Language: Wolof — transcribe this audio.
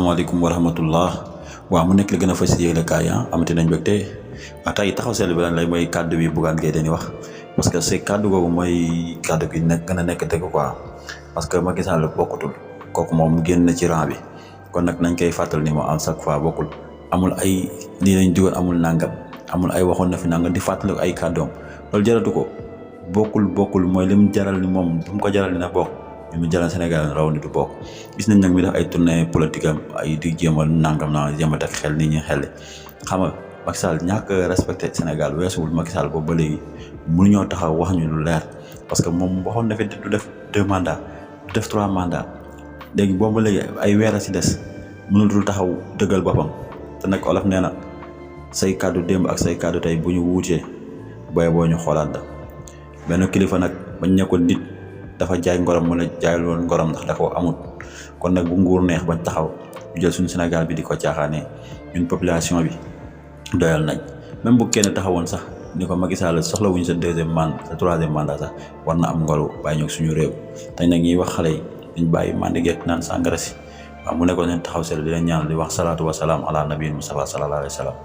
Assalamualaikum warahmatullah. Waaw mu nekk li gën a fas yéene kaay amati nañ mbégte tey taxaw seetlu bi lan lay mooy kàddu bi Bougane Gueye Dany wax parce que c'est kàddu googu mooy kàddu gi nekk gën a nekk dëgg quoi parce que Macky Sall bokkutul kooku moom génn na ci rang bi kon nag nañ koy fàttal ni moom à chaque fois bokkul amul ay lii lañ dugal amul nangam amul ay waxoon na fi nangam di fàttali ay kàddoom loolu jaratu ko bokkul mooy lim jaral ni moom bu mu ko jaral ni na bokk ñu mu jaral Sénégal raw ni du bokk gis nañ nag mi def ay tournée politique am ay di jéemal nangam naa jéem a teg xel nit ñi xel xam nga Macky Sall ñàkk respecté Sénégal weesuwul Macky Sall boobu ba léegi mënuñoo taxaw wax ñu lu leer parce que moom waxoon na fi du def 2 mandats du def 3 mandats léegi boobu ba léegi ay weer a si des mënutul taxaw dëggal boppam te nag olof nee na say kàddu démb ak say kàddu tey bu ñu wuutee booy boo ñu xoolaat la benn kilifa nag bañ nekkoon nit dafa jaay ngorom mu la jaayul woon ngorom ndax da ko amut kon nag bu nguur neex bañ taxaw ñu jël suñu Sénégal bi di ko caaxaanee ñun population bi doyal nañ même bu kenn taxawoon sax ni ko Macky Sall soxlawuñu sa 2e mandat sa 3e mandat sax war na am ngoru bàyyi ñu suñu réew tey nag ñuy wax xale yi dañ bàyyi mandi geek naan sàngara si waaw mu nekkoon leen taxaw sel di leen ñaan di wax salaatu wa salaam ala nabiyin Mustafa sallallahu alayhi wa sallam